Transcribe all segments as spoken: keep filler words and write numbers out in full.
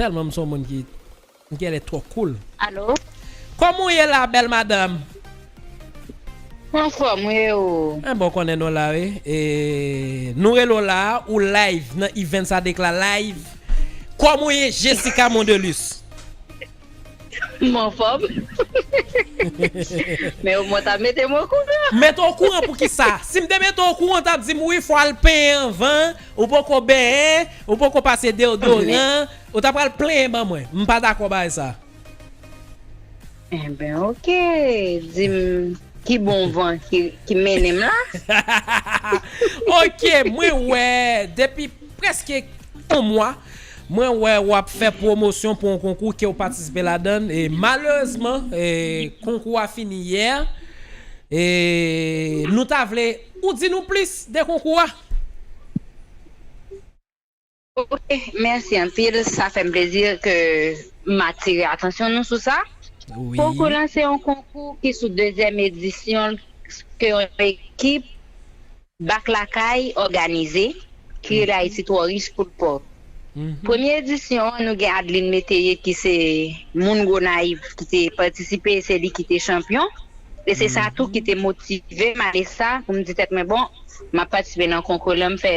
Tèlman m se yon moun ki m genlè twò cool. Alo? Kòman w ye la, bèl madanm? Anfòm, wi, e ou? Enben, w konnen nou la, wi. E nou rele w la, ou live nan Events Addict la live. Kòman w ye, Jessica Mondelus? M anfòm. Men omwen w ta mete m okouran. Mete w okouran pou ki sa? Si m te mete w okouran, w t ap di m, wi, fò al penyen anvan, ou poko benyen, ou poko pase deodoran, ou ta pral plenyen ban mwen. M pa dakò bay sa. Enben, oke. Di m ki bon van ki, ki mennen m la. Ok, mwen wè depi prèske yon mwa, mwen wè w ap fè pwomosyon pou yon konkou ke w patisipe ladan l. E malerezman, e, konkou a fini yè. E nou ta vle ou di nou plis de konkou a. Ok, mèsi anpil. Sa fè m plezi ke m atire atansyon nou sou sa. Konkou lan se yon konkou ki sou dezyèm edisyon l ke yon ekip Bak Lakay òganize, ki rele Ayiti twò rich pou l pòv. Premye edisyon an, nou gen Adeline Métayer ki se moun Gonayiv ki te patisipe, se li ki te chanpyon. E se sa tou ki te motive m ale sa, pou m di tèt mwen, bon, m ap patisipe nan konkou lan, m fè,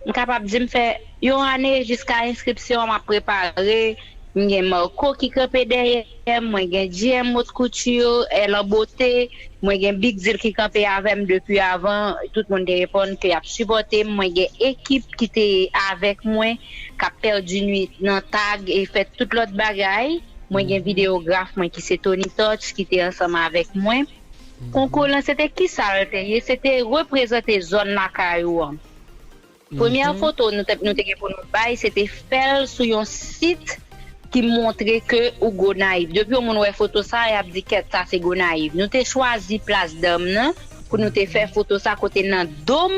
m kapab di m fè yon ane jiska enskripsyon an, m ap prepare, m gen Marco ki kanpe dèyè m, mwen gen G M Haute Couture, Elle en Beauté, mwen gen Big Deal ki kanpe avè m depi avan, tout moun te reponn ke y ap sipòte m, mwen gen ekip ki te avèk mwen, k ap pèdi nwit nan tag e fè tout lòt bagay. Mwen gen videograf mwen ki se Tony Touch ki te ansanm avèk mwen. Konkou lan se te kisa l te ye? Se te reprezante zòn lakay ou an. Premyè foto nou te, nou te gen pou nou bay, se te fè l sou yon sit ki montre ke ou Gonayiv. Depi yon moun wè foto sa, y ap di kèt sa se Gonayiv. Nou te chwazi Plas Dam nan pou nou te fè foto sa kote nan dom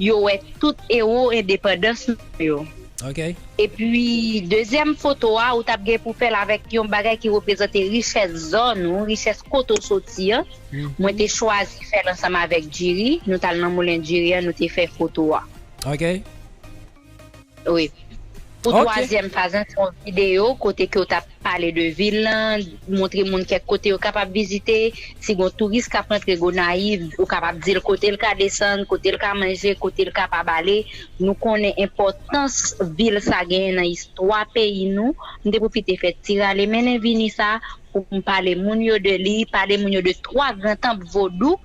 yo wè tout ewo endepandans nou yo. Ok. Epi, dezyèm foto a, ou t ap gen pou fè l avèk yon bagay ki reprezante richès zòn ou, richès kote w soti an. Mwen te chwazi fè l ansanm avèk Djiri. Nou t al nan moulen Djiri an, nou te fè foto a. Ok. Wi. Pou twazyèm faz lan, se yon videyo kote ke w t ap pale de vil lan, montre moun kèk kote yo kapab vizite. Si gon touris k ap rantre Gonayiv, ou kapab di l kote l ka desann, kote l ka manje, kote l kapab ale. Nou konnen enpòtans vil sa genyen nan istwa peyi nou. M te pwofite fè ti rale mennen vini sa pou m pale moun yo de li, pale moun yo de twa gran tanp vodou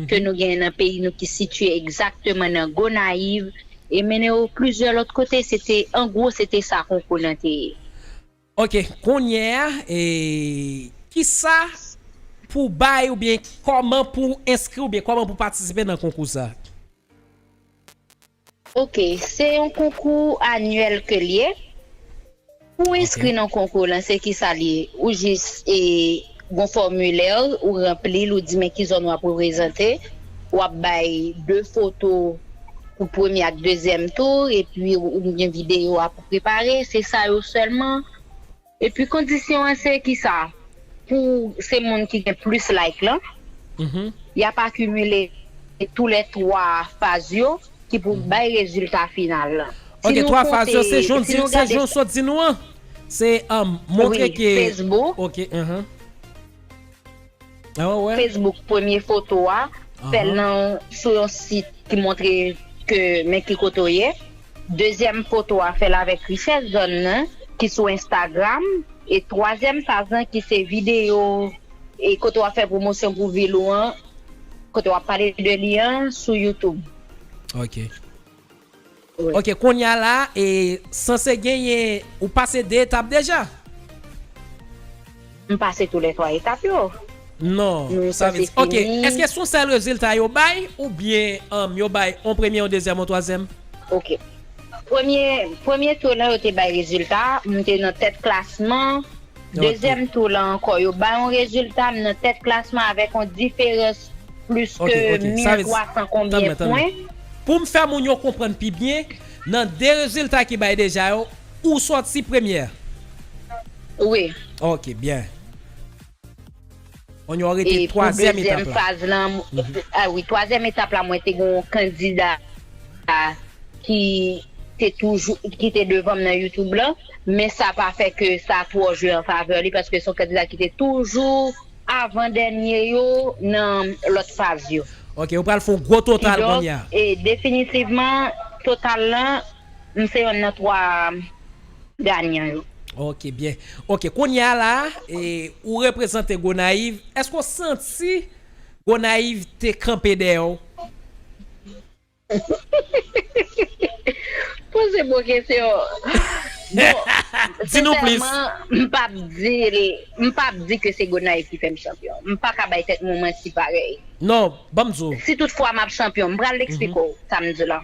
ke nou genyen nan peyi nou ki sitiye egzakteman nan Gonayiv, e mennen yo plizyè lòt kote. Se te, an gwo, se te sa konkou lan te ye. Ok, kounye a, e, kisa pou bay oubyen kòman pou enskri oubyen kòman pou patisipe nan konkou sa? Ok, se yon konkou anyèl ke l ye. Pou enskri nan konkou lan, se kisa l ye? Ou jis, e, gon fòmilè ou ranpli l, ou di men ki zòn w ap reprezante. W ap bay de foto pou premye ak dezyèm tou, epi ou gen videyo a pou prepare. Se sa yo sèlman. Epi kondisyon an se kisa? Pou se moun ki gen plis like lan, y ap akimile tou lè twa faz yo ki pou bay rezilta final lan. Ok, twa faz yo, se jan w sot di nou an. Se, um, montre ke Facebook. Ok, uh-huh. Facebook, premye foto a, fè l nan, sou yon sit ki montre ke men ki kote w ye. Dezyèm foto a, fè l avèk richès zòn nan, ki sou Instagram. E twazyèm faz lan, ki se videyo, e kote w ap fè pwomosyon pou vil ou an, kote w ap pale de li an sou YouTube. Ok. Ok, kounye a la, e sanse genyen, ou pase de etap deja? M pase tou lè twa etap yo. Non, sa vle di, ok, èske se yon sèl rezilta yo bay, oubyen, um, yo bay yon premye, yon dezyèm, yon twazyèm? Ok. Premye, premye tou lan yo te bay rezilta, m te nan tèt klasman. Dezyèm tou lan ankò, yo bay yon rezilta, m nan tèt klasman avèk yon diferans plis ke mil twa san konbyen pwen. Pou m fè moun yo konprann pi byen, nan de rezilta ki bay deja yo, ou sòti premyè. Wi. Ok, byen. Kounye a w rete twazyèm etap la. Faz lan, ah wi, twazyèm etap la, mwen te gen yon kandida ki, te toujou, ki te devan m nan YouTube lan, men sa pa fè ke sa twò jwe an favè li, paske se yon kandida ki te toujou avan dènye yo nan lòt faz yo. Ok, ou pral fè yon gwo total Kidonk, kounye a. E, definitivman, total lan, m se yonn nan twa ganyan yo. Ok, byen. Ok, kounye a la, e, ou reprezante Gonayiv. Èske w santi Gonayiv te kanpe dèyè w? Poze bon kesyon. Bon, Di nou plis. Sensèman, m p ap di l, m p ap di ke se Gonayiv ki fè m chanpyon. M pa ka bay tèt mwen manti parèy. Non, ban m di w. Si toutfwa m ap chanpyon, m pral eksplike w sa m di la.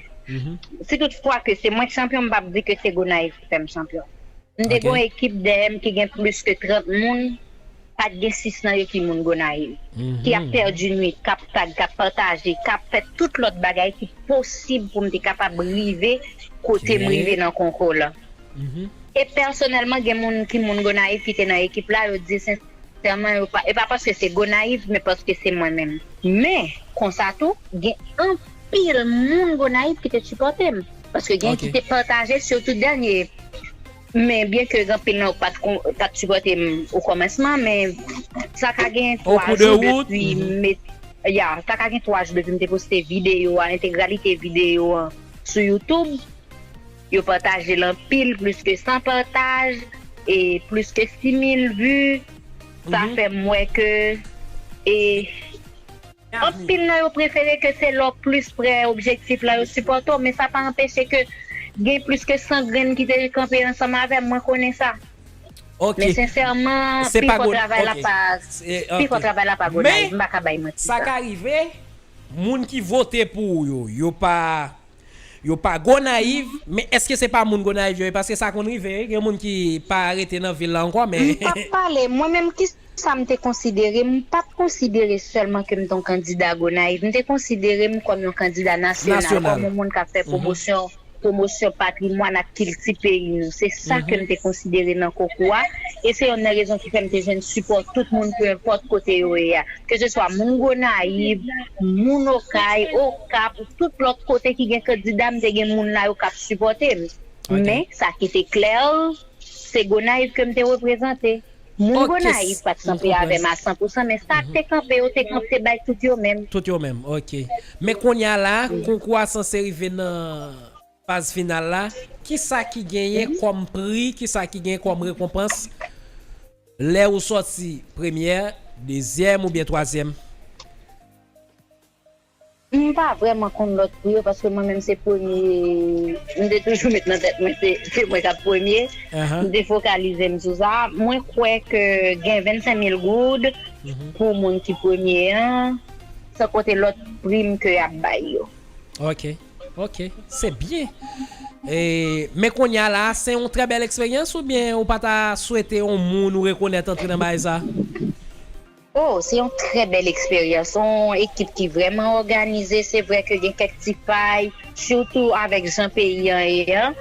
Si toutfwa ke se mwen k chanpyon, m p ap di ke se Gonayiv ki fè m chanpyon. M te Ok. gen yon ekip dèyè m ki gen plis ke trant moun, pa t gen sis nan yo ki moun Gonayiv. Ki ap pèdi nwit, k ap tag, k ap pataje, k ap fè tout lòt bagay ki posib pou m te kapab rive kote m Ok. rive nan konkou la. Mhm. E pèsonèlman, gen moun ki moun Gonayiv ki te nan ekip la, yo di sensèman, yo pa, e pa paske se Gonayiv, men paske se mwen menm. Men, konsa tou, gen anpil moun Gonayiv ki te sipòte m. Paske gen Ok. ki te pataje, sitou dènye. Men byen ke gen anpil nan yo pa t kon- pa t sipòte m o kòmansman, men sa ka gen Au twa cours de jou route, depi mhm. m met- ya, sa ka gen twa jou depi m te poste videyo a, entegralite videyo an sou YouTube. Yo pataje l anpil, plis ke san pataj, e plis ke sis mil vi. Sa Mhm. fè m wè ke e anpil nan yo prefere ke se lè w plis prè objektif la yo sipòte w, men sa pa anpeche ke gen plis ke san grenn ki te kanpe ansanm avè m, mwen konnen sa. Ok. Men sensèman, Se pi pa fò Gon- travay la ok. pa Se- pi fò ok. travay la pa Men, Gonayiv, m pa ka bay manti Sa sa. Ka rive, moun ki vote pou ou yo, yo pa yo pa Gonayiv, men èske se pa moun Gonayiv yo ye? Paske sa konn rive, gen moun ki pa rete nan vil la ankò, men M p ap pale, mwen menm ki sa m te konsidere, m p ap konsidere sèlman ke m te yon kandida Gonayiv, m te konsidere m kòm yon kandida nasyonal, Nasyonal. Kòm yon moun k ap fè pwomosyon pwomosyon patrimwàn ak kilti peyi nou. Se sa ke m te konsidere nan konkou a. E se yonn nan rezon ki fè m te jwenn sipò tout moun, peu importe kote yo ye a. Ke se swa moun Gonayiv, moun Okay, Okap, tout lòt kote ki gen kandida, m te gen moun la yo k ap sipòte m. Ok. Men, sa ki te klè, se Gonayiv ke m te reprezante. Moun Ok, Gonayiv pa t m kanpe konprann. Avè m a san pou san, men sa k te kanpe yo, te kanpe bay tout yo menm. Tout yo menm, ok. Men kounye a la, konkou a sanse rive nan faz final la. Kisa ki genyen kòm pri, kisa ki genyen kòm rekonpans lè ou sòti premyè, dezyèm oubyen twazyèm? M pa vrèman konn lòt pri yo, paske mwen menm se premye, m te toujou met nan tèt mwen se, se mwen k ap premye. Ahan. M te fokalize m sou sa. Mwen kwè ke gen vennsenk mil goud Mhm. pou moun ki premye an, san konte lòt prim ke y ap bay yo. Ok, ok, se byen. E, men kounye a la, se yon trè bèl eksperyans oubyen ou pa ta swete yon moun ou rekonèt antre nan bagay sa? Oh, se yon trè bèl eksperyans. Se yon ekip ki vrèman òganize. Se vrè ke gen kèk ti fay, sitou avèk jan peyi an ye an.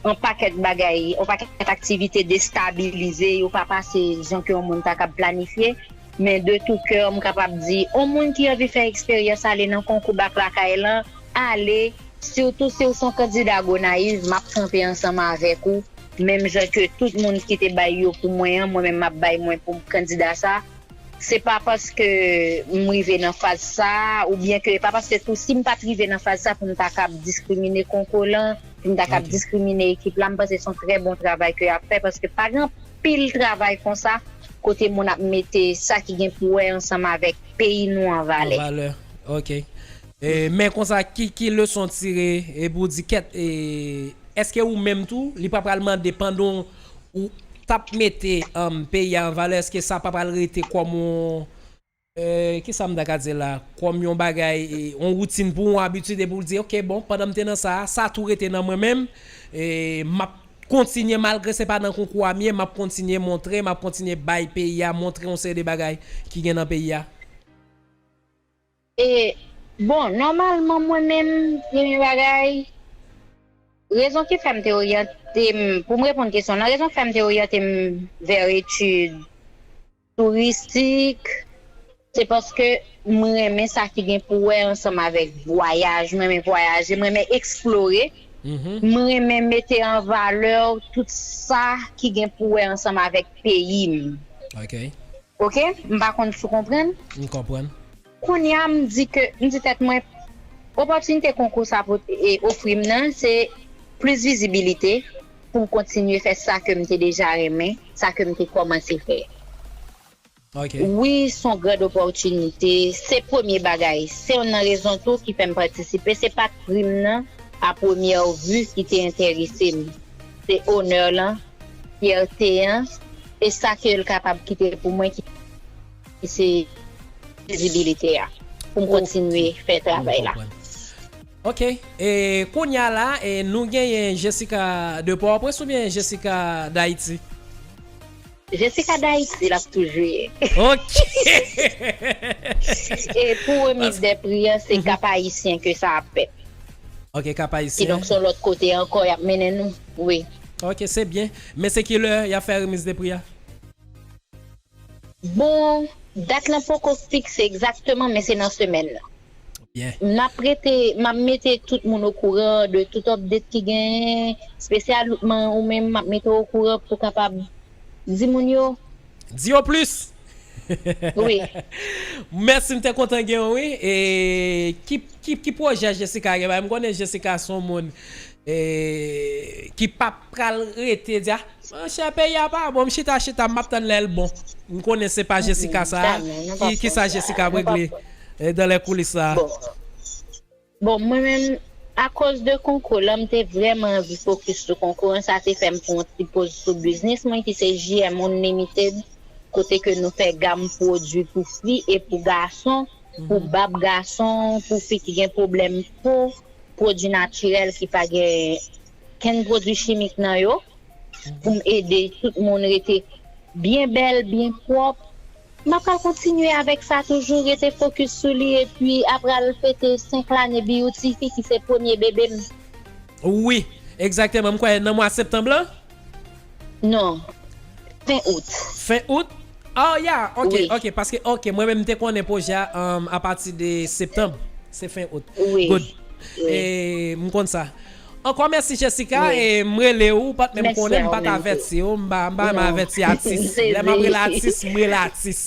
Yon pakèt bagay, yon pakèt aktivite destabilize, yo pa pase jan ke yon moun ta kab planifye. Men de tou kè, m kapab di, yon moun ki anvi fè eksperyans ale nan konkou bak lakay lan, ale, sitou si w se yon kandida Gonayiv, m ap kanpe ansanm avèk ou. Menm jan ke tout moun ki te bay yo pou mwen an, mwen menm m ap bay mwen pou kandida sa. Se pa paske m rive nan faz sa, oubyen ke, pa paske tou si m pa t rive nan faz sa pou m ta kab diskrimine konkou lan, pou m ta kab Ok. diskrimine ekip la, m panse se yon trè bon travay ke y ap fè, paske pa gen anpil travay konsa, kote moun ap mete sa ki gen pou wè ansanm avèk peyi nou an valè. An valè, ok. E, men konsa, ki, ki leson tire, e pou di kèt, e, èske ou menm tou, li pa pral mande pandan ou t ap mete, um, peyi a an valè, èske sa pa pral rete kòm yon, e, kisa m ta ka di la, kòm yon bagay, e, yon woutin pou ou, yon abitid, e pou w di, ok, bon, pandan m te nan sa, sa tou rete nan mwen menm, e, m ap kontinye, malgre se pa nan konkou a m ye, m ap kontinye montre, m ap kontinye bay peyi a, montre yon seri de bagay ki gen nan peyi a. E, bon, nòmalman, mwen menm, premye bagay, rezon ki fè m te oryante m, pou m reponn kesyon lan, rezon ki fè m te oryante m vè etid touristik, se paske m renmen sa ki gen pou wè ansanm avèk vwayaj. M renmen vwayaje, m renmen eksplore. Mhm. M renmen mete an valè tout sa ki gen pou wè ansanm avèk peyi m. Ok. Ok? M pa konn si w konprann. M konprann. Kounye a, m di ke, m di tèt mwen, opòtinite konkou sa pou, e, ofri m nan, se plis vizibilite pou m kontinye fè sa ke m te deja renmen, sa ke m te kòmanse fè. Ok. Wi, se yon grand opòtinite. Se premye bagay. Se youn nan rezon tou ki fè m patisipe. Se pa t pri m nan, à première vue, ki te enterese m. Se onè lan, fyète an, e sa ke l kapab kite pou mwen ki, ki se vizibilite a. Pou m kontinye fè travay la. Ok. E kounye a la, e nou genyen Jessica de Port-au-Prince oubyen Jessica d'Haïti? Jessica d'Haïti, l ap toujou ye. Ok. E pou remis de pri an, se Cap Haïtien ke sa ap fèt. Ok, Cap Haïtien. Kidonk, se yon lòt kote ankò y ap mennen nou. Wi. Ok, se byen. Men se ki lè y ap fè remis de pri a? Bon, dat lan poko fikse egzakteman, men se nan semèn nan. Byen. M ap rete, m ap mete tout moun okouran de tout update ki genyen, espesyalman ou menm, m ap mete w okouran pou w kapab di moun yo. Di yo plis! Wi. Mèsi, m te kontan gen w, wi. E ki, ki, ki pwojè Jessica gen? M konnen Jessica se yon moun e, ki p ap pral rete di, "Ah, monchè, peyi a pa bon, m chita, chita, m ap tann lè l bon." M konnen se pa Jessica sa a. Ki, ki sa Jessica ap regle, e, dans les coulisses la? Bon, mwen menm, akoz de konkou lan, m te vrèman anvi fokis sou konkou an. Sa te fè m fè yon ti poz sou biznis mwen, ki se J M Unlimited, kote ke nou fè gam pwodui pou fi e pou gason, pou bab gason, pou fi ki gen pwoblèm po, pwodui natirèl ki pa gen kenn pwodui chimik nan yo, pou m ede tout moun rete byen bèl, byen pwòp. M ap pral kontinye avèk sa toujou, rete fokis sou li, epi apral fete senk lane Beautify ki se premye bebe m. Wi, egzakteman. M kwè nan mwa septanm lan? Non. Fen out. Fen out? Oh, yeah, ok, ok, paske, ok, mwen menm m te konnen pwojè a, um, apati de septanm. Se fen out. Wi. Good. E, m konn sa. Ankò mèsi, Jessica, e m rele w, ou pa t menm konnen, m pa t avèti w, m pa, m pa renmen avèti atis. Lè m ap rele atis, m rele atis.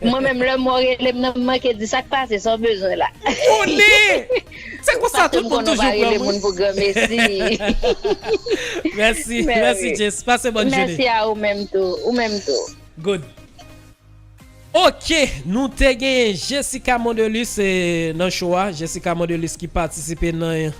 Mwen menm, lè mwen rele m nan, m manke di sa k pase, sa w bezwen la. Konnen! Se konsa tout moun toujou pran moun pou granmesi. Mèsi, mèsi, Jess. Pase bòn jounen. Mèsi a ou menm tou. Ou menm tou. Good. Ok, nou te genyen Jessica Mondelus, eh, nan show a. Jessica Mondelus ki patisipe nan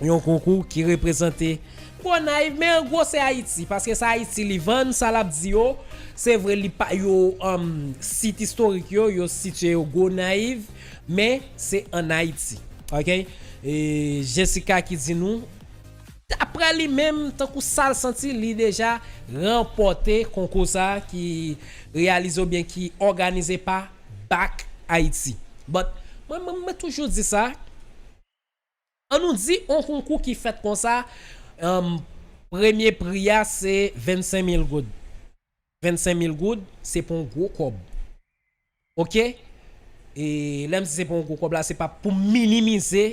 yon konkou ki reprezante Gonayiv, men an gwo se Ayiti, paske sa Ayiti li vann, sa l ap di yo, se vre li pa, yo, um, sit istorik yo, yo sitiye yo Gonayiv, men se ann Ayiti. Ok? E Jessica ki di nou, daprè li menm, tankou sa l santi, li deja ranpòte konkou sa ki reyalize oubyen ki òganize pa Back Haiti. But, mwen, mwen, mwen toujou di sa, ann nou di, on konkou ki fèt konsa, um, premye pri a se vennsenk mil goud. Vennsenk mil goud, se pa on gwo kòb. Ok? E lè m di se pa on gwo kòb la, se pa pou m minimize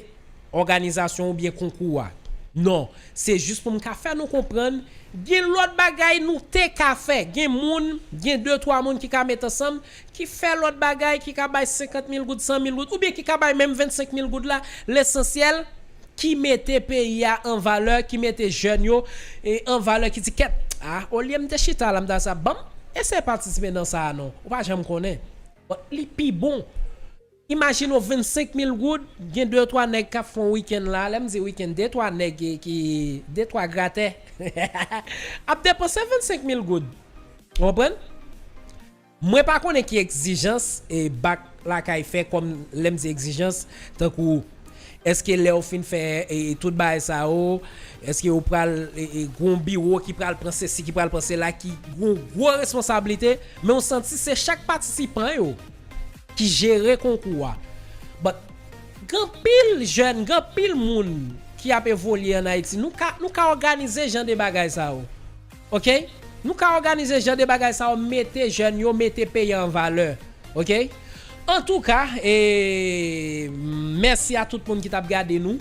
òganizasyon oubyen konkou a. Non, se jis pou m ka fè nou konprann, gen lòt bagay nou te ka fè. Gen moun, gen de, twa moun ki ka met ansanm, ki fè lòt bagay, ki ka bay senkant mil goud, san mil goud, oubyen ki ka bay menm vennsenk mil goud la, lesansyèl, ki mete peyi a an valè, ki mete jèn yo, e, an valè, ki di, "Kèt, a, olye m te chita la, m ta sa, ban m eseye patisipe nan sa a non, ou pa janm konnen." Bon, li pi bon. Imajine w vennsenk mil goud, gen de, twa nèg k ap fè on wikenn la, lè m di wikenn, de, twa nèg ki, ki, de, twa gratè, ap depanse vennsenk mil goud. Ou konprann? Mwen pa konnen ki egzijans, e, Back Lakay fè kòm lè m di egzijans, tankou, èske lè w fin fè, e, tout bagay sa yo, èske w pral, e, e, gon biwo ki pral pran sesi, ki pral pran sela, ki gon gwo responsablite, men w santi se chak patisipan yo ki jere konkou a. But, gen anpil jèn, gen anpil moun ki ap evolye ann Ayiti. Nou ka, nou ka òganize jan de bagay sa yo. Ok? Nou ka òganize jan de bagay sa yo, mete jèn yo, mete peyi an valè. Ok? Antouka, e, mèsi a tout moun ki t ap gade nou.